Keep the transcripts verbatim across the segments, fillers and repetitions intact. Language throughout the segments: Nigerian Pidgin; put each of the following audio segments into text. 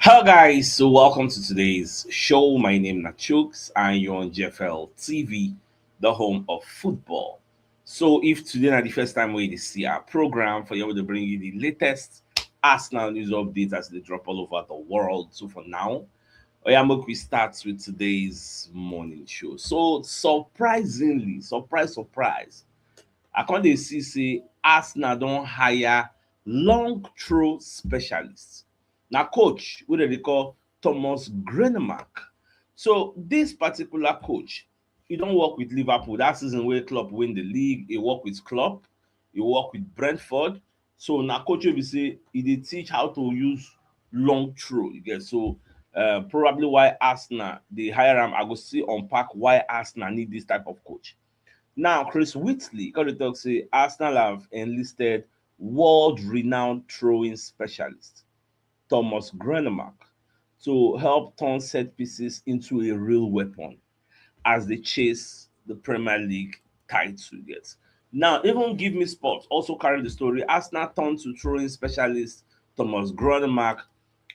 Hello guys, so welcome to today's show. My name na Chooks and you're on G F L T V, the home of football. So if today na the first time wey you see our program, for you to bring you the latest Arsenal news updates as they drop all over the world. So for now, oya, make we start with today's morning show. So surprisingly, surprise, surprise, I come dey see say Arsenal don hire long throw specialists. Na coach wey dem dey call Thomas Grenmark. So this particular coach, he don work with Liverpool. That season wey Klopp win the league, he work with Klopp, he work with Brentford. So na coach wey be say he dey teach how to use long throw. You get? So uh, probably why Arsenal dey hire am. I go still unpack why Arsenal need this type of coach. Now, Chris Whitley come dey talk say Arsenal have enlisted world-renowned throwing specialist Thomas Grenmark to help turn set pieces into a real weapon as they chase the Premier League title. Get? Now, Even Give Me Sports also carry the story. Arsenal turn to throwing specialist Thomas Grenmark.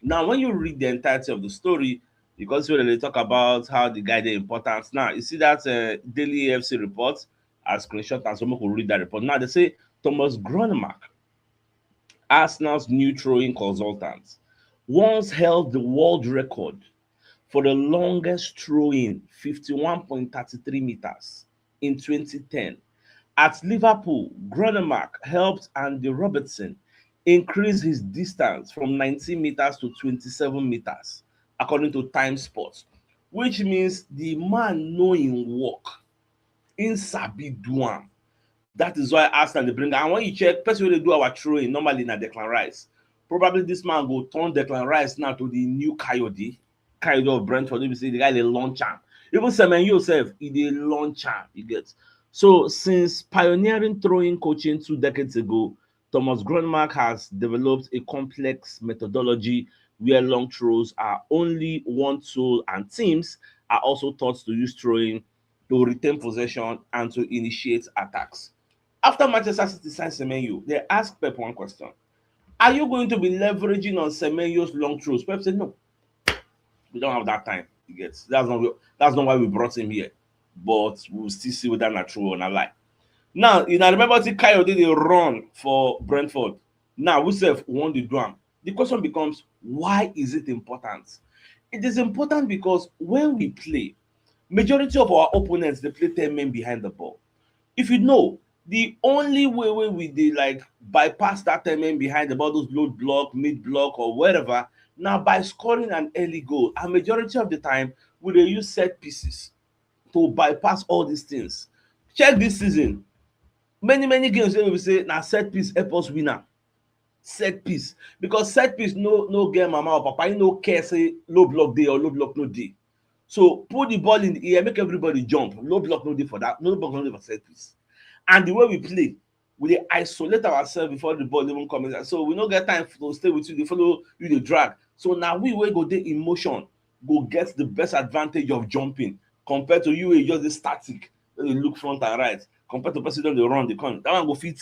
Now, when you read the entirety of the story, because when they talk about how the guy dey important. Now, you see that uh, Daily A F C report, I screenshot and so make we read that report. Now, they say Thomas Grenmark, Arsenal's new throwing consultant, once held the world record for the longest throw-in, fifty-one point three three meters, in twenty ten. At Liverpool, Grenmark helped Andy Robertson increase his distance from nineteen meters to twenty-seven meters, according to Time Sports, which means the man know him work. Him sabi do am. That is why Arsenal dey bring am. And when you check, person wey dey do our throwing normally na Declan Rice. Probably this man go turn Declan Rice now to the new Kayode. Kayode of Brentford, wey be say the guy dey launch am. Even Semenyo sef, he dey launch am. You get? So since pioneering throwing coaching two decades ago, Thomas Grenmark has developed a complex methodology where long throws are only one tool and teams are also taught to use throwing to retain possession and to initiate attacks. After Manchester City signed Semenyo, they asked Pep one question. Are you going to be leveraging on Semenyo's long throws? Pep said no. We don't have that time. You get? That's not that's not why we brought him here. But we'll still see whether na true or na lie. Now, you know, remember say Kayode dey run for Brentford. Now, we sef wan dey do am. The question becomes, why is it important? It is important because when we play, majority of our opponents dey play ten men behind the ball. If you know, the only way wey we dey like bypass that ten men behind the ball, those low block, mid block, or wherever, na by scoring an early goal. And majority of the time, we dey use set pieces to bypass all these things. Check this season. Many, many games wey we say na set piece help us win am. Set piece. Because set piece no no get mama or papa, he no care say low block dey or low block no dey. So put the ball in the air, make everybody jump. Low block no dey for that. Low block no dey for set piece. And the way we play, we dey isolate ourselves before the ball even come inside. So we no get time to stay with you, dey follow you, dey drag. So na we wey go dey in motion go get the best advantage of jumping compared to you wey just dey static, wey dey look front and right, compared to person don dey run, dey come. That one go fit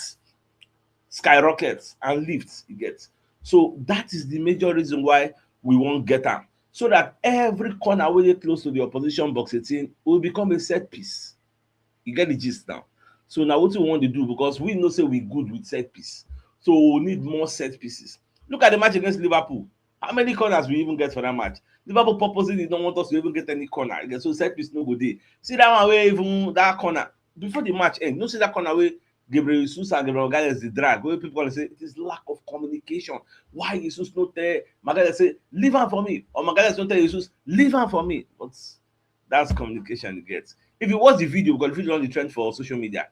skyrocket and lift, you get. So that is the major reason why we wan get am, so that every corner wey dey close to the opposition box eighteen will become a set piece. You get the gist now. So na wetin we wan dey do, because we know say we good with set piece. So we need more set pieces. Look at the match against Liverpool. How many corners we even get for that match? Liverpool purposely did not want us to even get any corner. Okay, so set piece no go dey. See that one wey even that corner before the match end. You know, see that corner wey Gabriel Jesus and Gabriel Magalhaes dey drag. Wey people gonna say it is lack of communication. Why Jesus no tell Magalhaes say leave am for me, or Magalhaes no tell Jesus leave am for me? But that's communication you get. If you watch the video, because the video don dey trend for social media,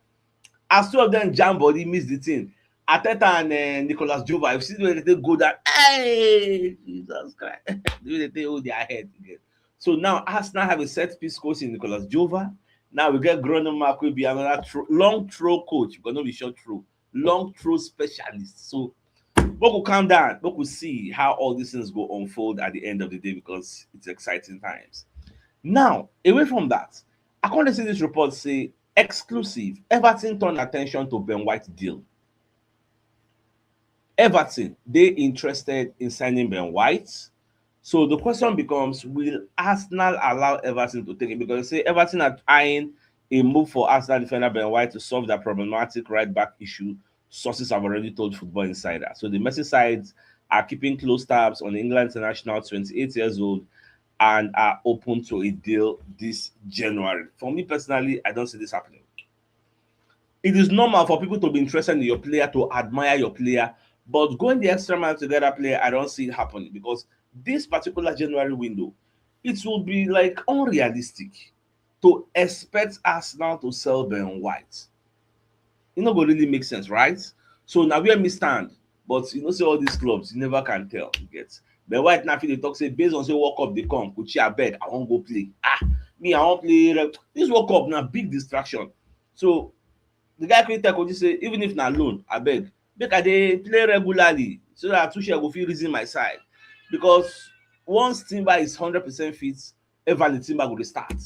as two of them jam body, miss the thing. Arteta and uh, Nicolas Jova, if you see the way they go down, hey, Jesus Christ, the way they hold their head again. So now Arsenal have a set piece coach in Nicolas Jova. Now we get Gronenmark will be another throw, long throw coach, because no be short throw, long throw specialist. So we could calm down, we could see how all these things go unfold at the end of the day, because it's exciting times. Now, away from that, I come to see this report say exclusive, Everton turn attention to Ben White deal. Everton dey interested in signing Ben White So the question becomes, will Arsenal allow Everton to take it? Because they say Everton are eyeing a move for Arsenal defender Ben White to solve their problematic right back issue. Sources have already told Football Insider. So the Merseyside are keeping close tabs on the England international, twenty-eight years old, and are open to a deal this January. For me personally, I don't see this happening. It is normal for people to be interested in your player, to admire your player, but going the extra mile to get a player, I don't see it happening, because this particular January window, it will be, like, unrealistic to expect Arsenal to sell Ben White. It no go really make sense, right? So now where me stand, but you know, say all these clubs, you never can tell. You get Ben White now, if they talk say, based on say World Cup they come, Kuchi, I beg, I won't go play. Ah, me, I won't play. This World Cup now, big distraction. So the guy created could say, even if na loan, I beg, make I dey play regularly so that Tuchel go feel reason my side, because once Timber is hundred percent fit, Everton Timber go dey start,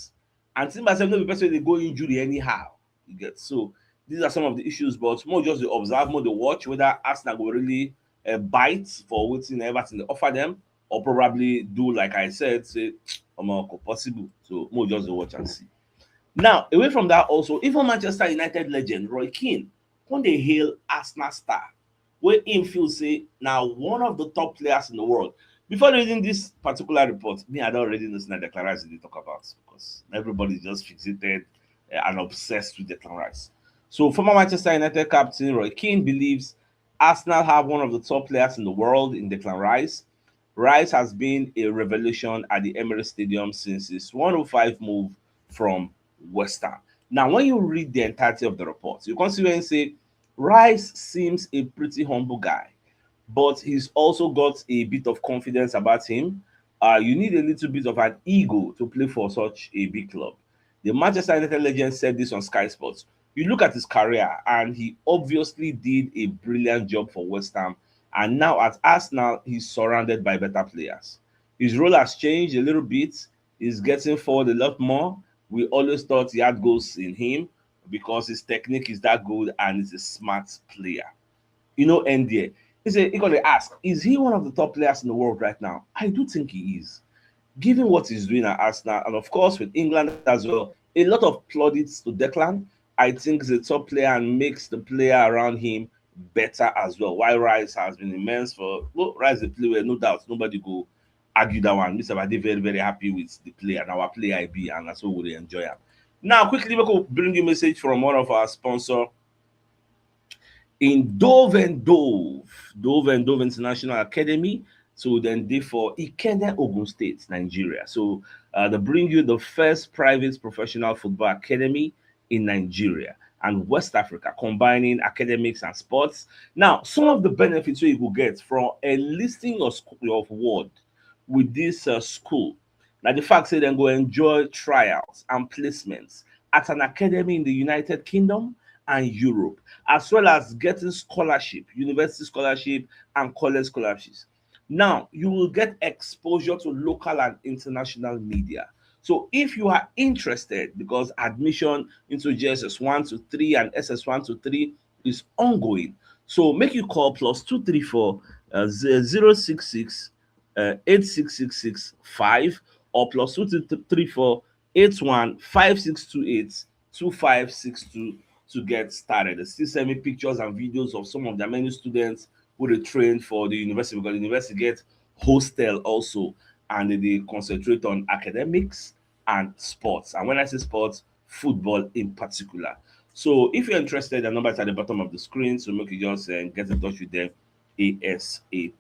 and Timber sef no be person dey go injury anyhow. You get? So these are some of the issues, but more just dey observe, more dey watch whether Arsenal go really uh, bite for wetin Everton dey offer them, or probably do like I said, say, omo, go possible. So more just dey watch and see. Now, away from that, also, even Manchester United legend Roy Keane come dey hail Arsenal star, where him feel say now one of the top players in the world. Before reading this particular report, me, I don't already know what Declan Rice dey talk about, because everybody just fixated uh, and obsessed with Declan Rice. So former Manchester United captain Roy Keane believes Arsenal have one of the top players in the world in Declan Rice. Rice has been a revelation at the Emirates Stadium since his one oh five move from West Ham. Now, when you read the entirety of the report, you can see when say Rice seems a pretty humble guy, but he's also got a bit of confidence about him. Uh, you need a little bit of an ego to play for such a big club. The Manchester United legend said this on Sky Sports. You look at his career, and he obviously did a brilliant job for West Ham. And now at Arsenal, he's surrounded by better players. His role has changed a little bit. He's getting forward a lot more. We always thought he had goals in him because his technique is that good and he's a smart player. You know, end there. He said, he gonna ask, is he one of the top players in the world right now? I do think he is. Given what he's doing at Arsenal, and of course with England as well, a lot of plaudits to Declan. I think he's a top player and makes the player around him better as well. Why Rice has been immense for, well, Rice dey play well, no doubt. Nobody go argue that one. Mister Bade very, very happy with the player. And our player I be, and that's what we enjoy him. Now, quickly, we go bring you a message from one of our sponsor in Dove and Dove, Dove and Dove International Academy. So then they for Ikenne, Ogun State, Nigeria. So uh, they bring you the first private professional football academy in Nigeria and West Africa, combining academics and sports. Now, some of the benefits you will get from a listing of, of ward with this uh, school. Now, the fact say they go enjoy trials and placements at an academy in the United Kingdom and Europe, as well as getting scholarship, university scholarship, and college scholarships. Now, you will get exposure to local and international media. So if you are interested, because admission into J S S one to three and S S one to three is ongoing, so make you call plus two three four uh, zero six six uh, eight six six six five or plus two three four eight one five six two eight two five six two to get started. They still send me pictures and videos of some of their many students who they trained for the university, because the university get hostel also, and they concentrate on academics and sports. And when I say sports, football in particular. So if you're interested, the number is at the bottom of the screen, so make you just uh, get in touch with them ASAP.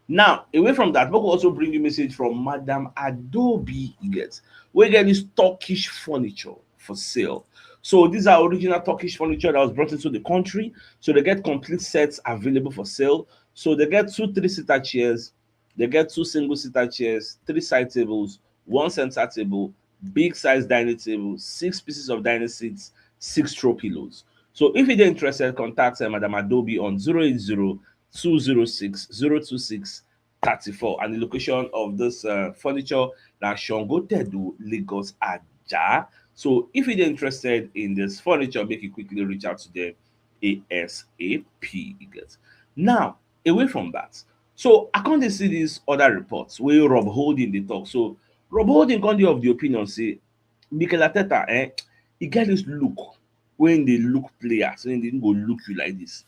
Now, away from that, we will also bring you message from Madam Adobe Iget. We get this Turkish furniture for sale. So these are original Turkish furniture that was brought into the country. So they get complete sets available for sale. So they get two three-seater chairs, they get two single-seater chairs, three side tables, one center table, big size dining table, six pieces of dining seats, six throw pillows. So if you're interested, contact uh, Madam Adobe on zero eight zero two zero six zero two six thirty-four. And the location of this uh, furniture now Shongo Tedu, Lagos, Aja. So if you're interested in this furniture, make it quickly reach out to them ASAP. Now, away from that, So I come dey see dis other reports wey Rob Holding dey talk. So Rob Holding come dey of the opinion say Mikel Arteta, eh, e get this look wey dey look players, wey dey go look you like this.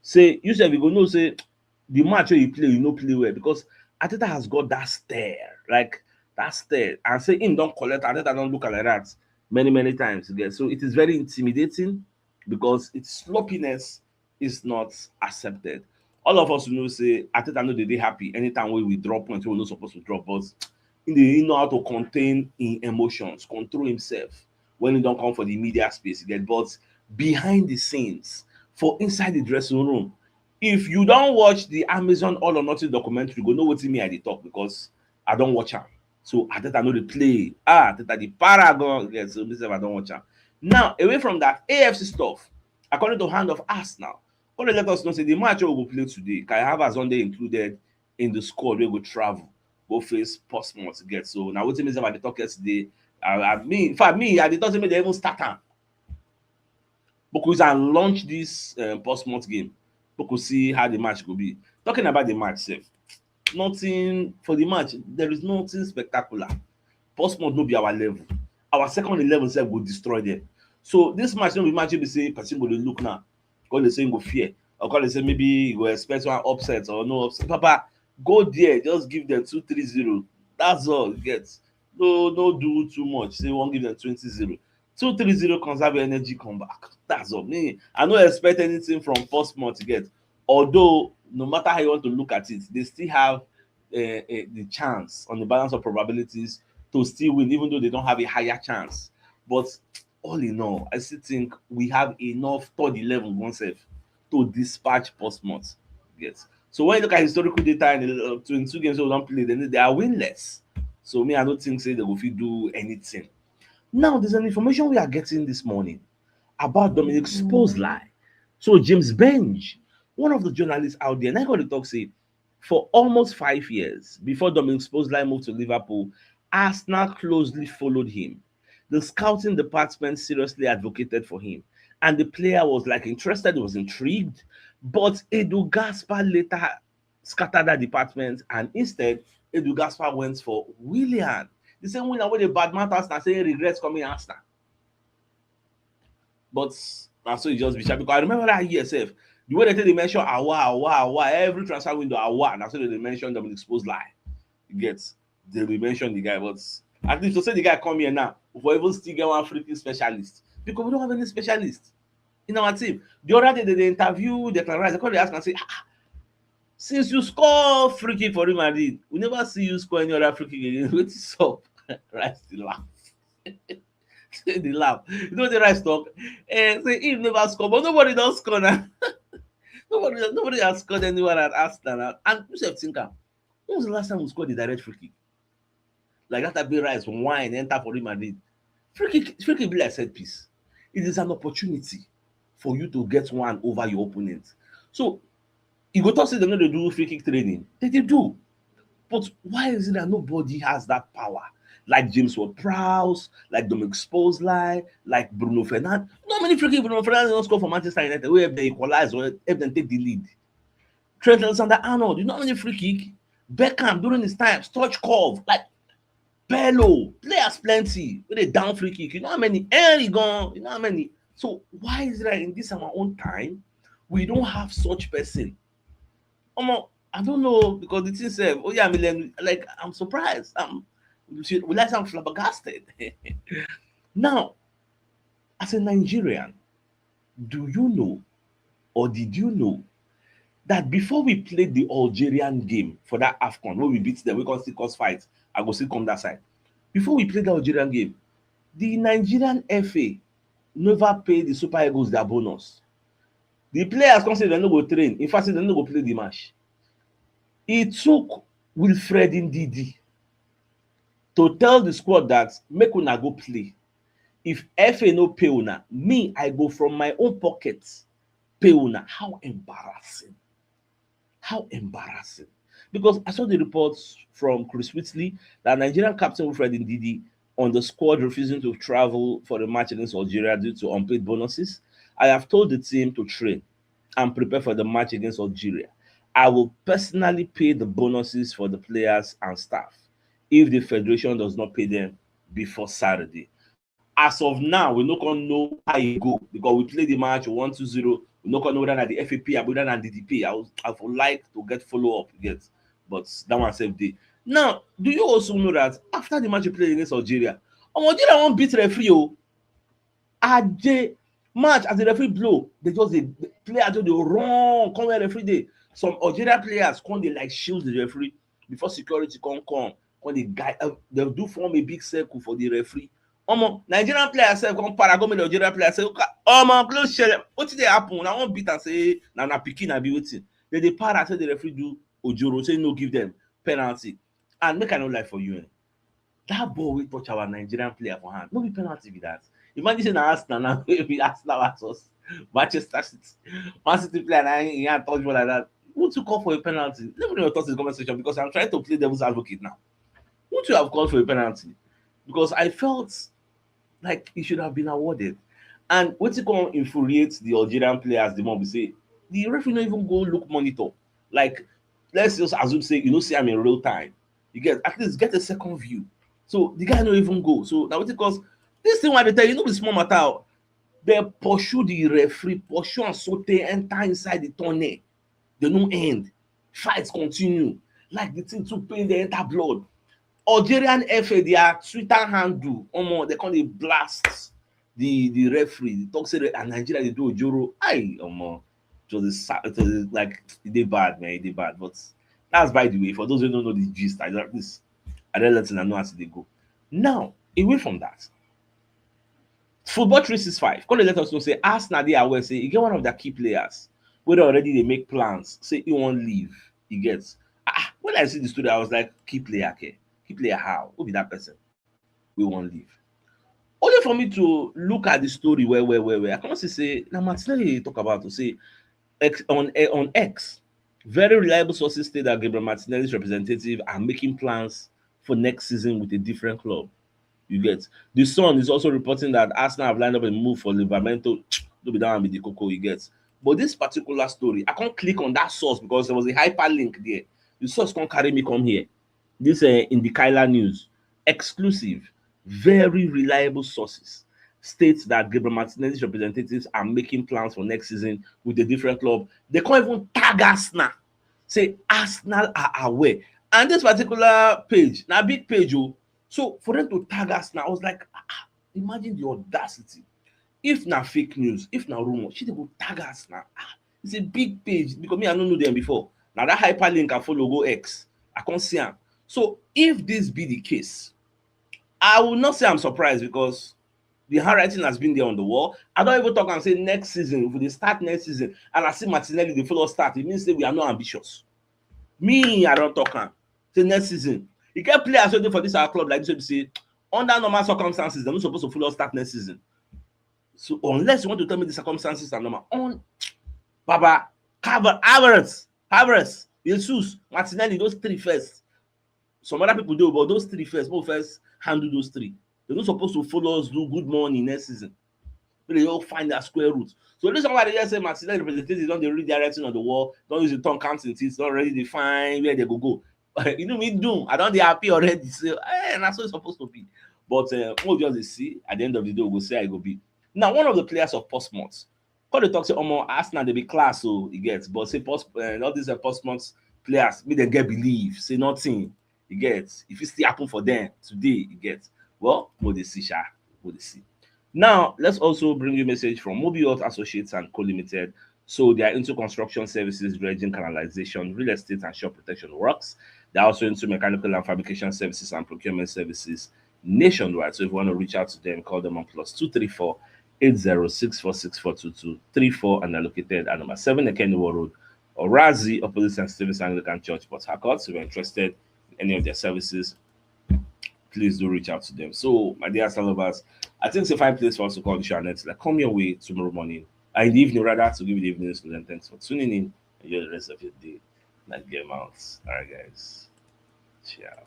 Say you sef, you go know say the match wey you play, you no play well, because Arteta has got that stare, like that stare, and say him don collect, Arteta don look am like that many, many times. You get? So it is very intimidating because its sloppiness is not accepted. All of us know say Arteta no dey dey happy anytime wey we drop point wey we no suppose to drop, but he dey, he know how to contain him emotions, control himself when he don come for the media space. You get? But behind the scenes, for inside the dressing room, if you don watch the Amazon All or Nothing documentary, you go know wetin me I dey talk, because I don watch am. So Arteta no dey play. Ah, Arteta the paragon. Yes, so me sef, I don watch am. Now, away from that A F C stuff, according to Hand of Arsenal, come dey let us know say the match wey we go play today, Kai Havertz don dey included in the squad wey go travel go face Portsmouth. You get? So na wetin me sef I dey talk yesterday. I, I mean, in fact, me, I dey talk say make dem even start am. Make we use am launch this, um, Portsmouth game. Make we see how the match go be. Talking about the match sef, nothing for the match. There is nothing spectacular. Portsmouth no be our level. Our second eleven sef go destroy them. So this match no be match wey be say person go dey look now, come dey say him go fear, or come dey say maybe you go expect one upset or no upset. Papa, go there, just give them two three zero. That's all you get. No, no do too much. Say you wan give them twenty zero. Two three zero, conserve your energy, come back. That's all. Me, I no expect anything from Portsmouth yet. Although, no matter how you want to look at it, they still have, uh, uh, the chance on the balance of probabilities to still win, even though they don't have a higher chance. But all in all, I still think we have enough third eleven go sef to dispatch Portsmouth. Yes. So when you look at historical data in the, uh, twenty-two games wey we don play, then they are winless. So me, I don't think say they go fit do anything. Now, there's an information we are getting this morning about Dominic Szoboszlai. So James Benge, one of the journalists out there, na him come dey talk say for almost five years before Dominic Szoboszlai moved to Liverpool, Arsenal closely followed him. The scouting department seriously advocated for him, and the player was, like, interested, he was intrigued. But Edu Gaspar later scattered that department, and instead, Edu Gaspar went for Willian. The same Willian wey dey badmouth Arsenal, say he regrets coming Arsenal. But na so e just be sha, because I remember that year sef, the way they take dey mention Awa, Awa, Awa, every transfer window, Awa, na so they dey mention Dominic Szoboszlai. You get? They dey mention the guy, but at least to say the guy come here now, we for even still get one free kick specialist, because we don't have any specialist in our team. The other day, they dey interview Declan Rice, they come dey ask am say, "Ah, since you score free kick for Real Madrid, we never see you score any other free kick again. Wetin sup?" Rice dey laugh. Say dey laugh. You know the Rice talk? Eh, say he never score, but nobody don score now. Nobody, nobody has scored anyone at Arsenal now. And you sef think am, when was the last time we scored a direct free kick? Like that type of Rice wine enter for Real Madrid. Free kick, free kick be like set piece. It is an opportunity for you to get one over your opponent. So you go talk say dem no dey do free kick training. They dey do. But why is it that nobody has that power? Like James Ward-Prowse, like Dominic Szoboszlai, like Bruno Fernandes. Not many free kick Bruno Fernandes don score for Manchester United, wey if dem equalize or if dem take the lead. Trent Alexander-Arnold, you know how many free kick? Beckham during his time, Stoichkov, like, Pirlo, players plenty wey dey down free kick. You know how many? Henry gone, you know how many? So why is it that in this our own time, we don't have such person? Omo, I don't know, because the thing sef, oh yeah, I mean, like, I'm surprised. I'm, we like, I'm flabbergasted. Now, as a Nigerian, do you know, or did you know, that before we played the Algerian game for that AFCON, wey we beat them, we come still cause fight, I go still come that side. Before we played the Algerian game, the Nigerian F A never pay the Super Eagles their bonus. The players come say dem no go train. In fact, say dem no go play the match. It took Wilfred Ndidi to tell the squad that make una go play. If F A no pay una, me, I go from my own pocket pay una. How embarrassing. How embarrassing. Because I saw the reports from Chris Whitley that Nigerian captain Wilfred Ndidi on the squad refusing to travel for the match against Algeria due to unpaid bonuses. I have told the team to train and prepare for the match against Algeria. I will personally pay the bonuses for the players and staff if the federation does not pay them before Saturday. As of now, we no come know how e go because we play the match one two zero. We no come know whether na the F A P or whether na the D P. I would, I would like to get follow up, you get, but that one sef dey. Now, do you also know that after the match we play against Algeria, um, Algeria wan beat referee o. Aje match as the referee blow, they just dey play as they run come where referee dey. Some Algeria players come dey like shield the referee before security come come, come dey guide. Uh, they do form a big circle for the referee. Omo, Nigerian players sef come para go make the Algeria players say, "Okay, omo, close shele. Wetin dey happen? I wan beat am say na na pikin I be wetin." They dey para say the referee do ojoro, say no give them penalty. And make I no lie for you, eh, that ball wey touch our Nigerian player for hand, no be penalty be that. Imagine say na Arsenal now, wey be Arsenal versus Manchester City. Man City player na him hand touch ball like that. Won't you call for a penalty? Let me know your thoughts in the comment section because I'm trying to play devil's advocate now. Won't you have called for a penalty? Because I felt like he should have been awarded. And wetin come infuriate the Algerian players the more be say the referee no even go look monitor. Like, let's just assume say you no see am in real time. You get, at least get a second view. So the guy no even go. So na wetin cause this thing wey I dey tell you no be small matter o. They pursue the referee, pursue am sotey enter inside the tunnel. They no end. Fight continue. Like the thing too pain, they enter blood. Algerian F A, their Twitter handle, omo, they come dey blast the the referee. They talk say that, "Ah, Nigeria dey do ojoro." Aye, omo, it was a sa-, it was like, e dey bad, man, e dey bad. But that's by the way. For those who don't know the gist, I like this. I don't let them know as they go. Now, away from that, Football three six five come dey let us know say Arsenal dey aware say e get one of their key players wey don already dey make plans say e wan leave. E get, ah, when I see the story, I was like, "Key player, ke? Key player how? Who be that person wey wan leave?" Only for me to look at the story well, well, well, well, I come see say na Martinelli dey talk about to say X, on, eh, on X, very reliable sources state that Gabriel Martinelli's representative are making plans for next season with a different club. You get? The Sun is also reporting that Arsenal have lined up a move for Livramento. No be that one be the koko, you get? But this particular story, I can't click on that source because there was a hyperlink there. The source can't carry me come here. This, uh, in the Kyla News, exclusive, very reliable sources states that Gabriel Martinelli's representatives are making plans for next season with a different club. They can't even tag Arsenal. Say Arsenal are aware. And this particular page, na big page o. So for them to tag Arsenal, I was like, "Ah, ah, imagine the audacity." If na fake news, if na rumor, she dey go tag Arsenal. Ah, it's a big page because me, I no know them before. Na that hyperlink I follow go X, I come see am. So if this be the case, I will not say I'm surprised because the handwriting has been there on the wall. I don even talk am say next season, if we dey start next season, and I see Martinelli dey follow start, e mean say we are not ambitious. Me, I don talk am say next season, e get players wey dey for this our club like this wey be say under normal circumstances, dem no suppose to follow start next season. So unless you want to tell me the circumstances are normal, on Baba, Haver-, Havertz, Havertz, Jesus, Martinelli, those three first. Some other people do, but those three first, we first handle those three. They're not supposed to follow us do good morning next season. But they all find their square root. So this is why they just say Martinelli representatives don dey read the writing on the wall, don use the tongue counting teeth, don already define where they go go. You know me, doom. I don dey happy already. So, eh, that's what it's supposed to be. But, uh, we'll just see. At the end of the day, we'll see how it go be. Now, one of the players of Portsmouth, come dey talk say, "Omo, Arsenal, they be class, so e get." But say, Pors-, uh, all these, uh, Portsmouth players, make them get belief, say nothing. E get, if it still happen for them today, e get. Well, we'll dey see, sha. We'll dey see. Now, let's also bring you a message from Mobi Health Associates and Co Limited. So they are into construction services, dredging, canalization, real estate, and shore protection works. They're also into mechanical and fabrication services and procurement services nationwide. So if you want to reach out to them, call them on plus two three four, eight zero six four six four two two three four, and they're located at number seven Ekeniwo Road, Orazi, opposite Saint Stephen's Anglican Church, Port Harcourt. So if you're interested in any of their services, please do reach out to them. So, my dear Arsenal lovers, I think it's a fine place for us to call the show, and it's like, come your way tomorrow morning, uh, in the evening rather, to give you the evening news. And thanks for tuning in. Enjoy the rest of your day. Night game out. All right, guys. Ciao.